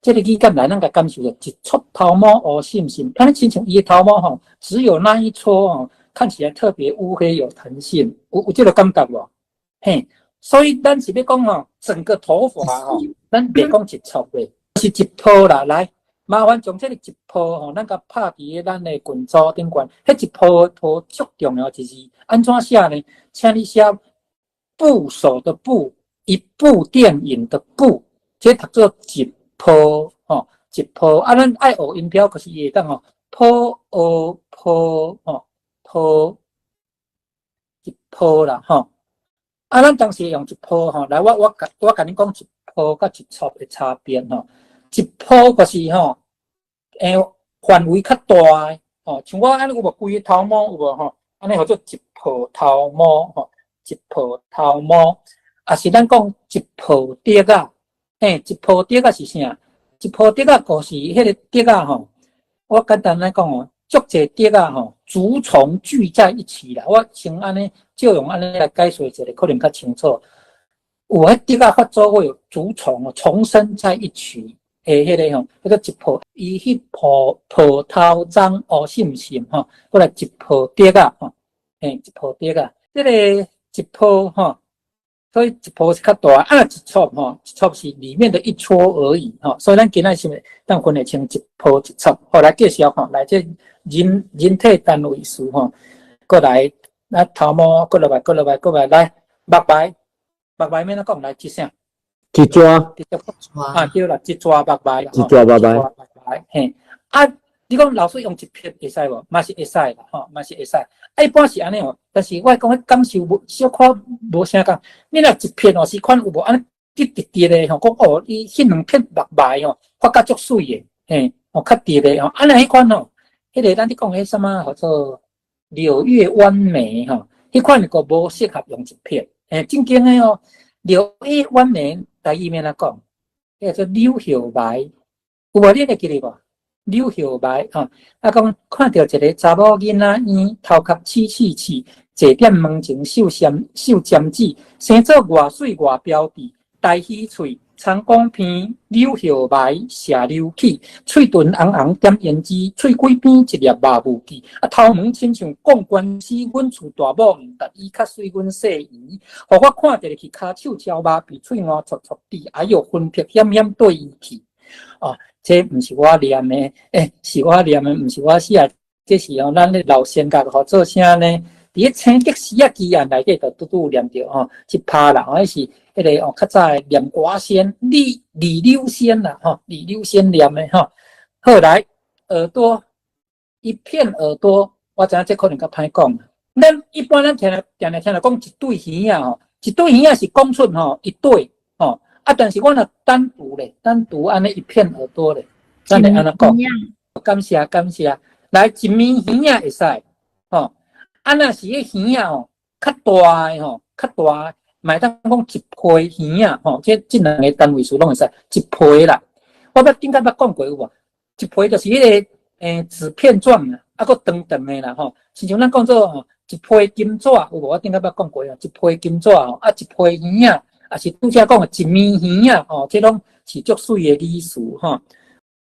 這个語感來，咱共感受著一撮頭毛烏滲滲，敢若親像伊的頭毛吼，只有那一撮吼，看起來特別烏黑有彈性，有這个感覺無？嘿，所以咱是欲講吼，整個頭髮吼，咱袂講一撮的，是一抱啦。來，麻煩將這个一抱吼，咱共拍佇咧咱的群組頂懸。彼一抱頭足重要，就是按怎寫呢？請你寫部首的部，一部電影的部，這讀做一抱吼，一抱。啊，咱愛學音標，可是伊會當吼，抱學抱吼，抱一抱啦吼。啊，咱當時用一抱吼，來，我共你講一抱佮一撮的差別吼。一抱就是吼，範圍較大的吼，像我按呢有無規个頭毛有無吼？按呢號做一抱頭毛吼，一抱頭毛，抑是咱講一抱竹仔，嘿，一抱竹仔是啥？一抱竹仔就是彼个竹仔吼。我簡單來講哦，足濟竹仔吼，竹叢聚在一起啦。我先按呢，借用按呢來解說一下，可能較清楚。有彼竹仔發做伙有竹叢哦，叢生在一起的彼个吼，彼個一抱，伊彼抱抱頭鬃烏滲滲吼，過來一抱竹仔吼，嘿，一抱竹仔，這个一抱吼，所以一抱是較大，啊，一撮吼，一撮是裡面的一撮而已吼，所以咱今仔是毋當分會清一抱一撮。好，來繼續吼，來這人體單位數吼，過來，咱頭毛過落來，過落來，過來，來目眉，目眉欲按怎講？來，一聲。一撮。啊，對啦，一撮目眉啦，一撮目眉。目眉，嘿，啊，你講老師用一撇會使無？嘛是會使啦，吼，嘛是會使。啊，一般是按呢哦，但是我講彼感受無小可無啥仝。你若一撇哦，是款有無按呢直直直的吼，講哦，伊彼兩片目眉吼，發甲足媠的，嘿，哦，較直的吼，按呢彼款吼，彼个咱咧講彼啥物號做柳月彎眉吼，彼款個無適合用一撇，嘿，正經的哦，柳月彎眉，台語欲按怎講？彼個做柳葉眉，有無？你會記得無？柳葉眉吼，啊講看著一个查某囡仔嬰，頭殼刺刺刺，坐踮門前繡針繡針子，生做偌媠偌標緻，大魚喙，蒼公鼻，柳葉眉，射溜起，喙唇紅紅點胭脂，喙齒邊一粒肉霧記，啊頭毛親像貢官司，阮厝大某毋值伊較媠阮細姨，予我看著去跤手超麻痹，喙瀾戳戳滴，哎喲魂魄險險綴伊去。哦，這毋是我念的，是我念的，毋是我寫，這是哦，咱咧老先覺予做啥呢？佇咧清德詩仔奇案內底就拄拄有念著吼，這拍啦，彼是彼个哦，較早的念歌仙李李柳仙啦，吼，李柳仙念的吼。後來耳朵一片耳朵，我知影這可能較歹講。咱一般咱聽定定聽著講一對耳仔吼，一對耳仔是講出吼一對吼。啊！但是我若單獨咧，單獨按呢一片耳朵咧，咱會按怎講？感謝感謝，來一暝耳仔會使吼。啊，若是彼耳仔吼，較大的吼，較大，嘛會當講一批耳仔吼，這兩个單位數攏會使一批啦。我捌頂擺捌講過有無？一批就是彼个紙片狀啊，啊閣長長的啦吼，親像咱講做吼一批金紙有無？我頂擺捌講過啊，一批金紙吼，啊一批耳仔。抑是拄才講的一暝耳仔吼，這攏是足媠的語詞吼。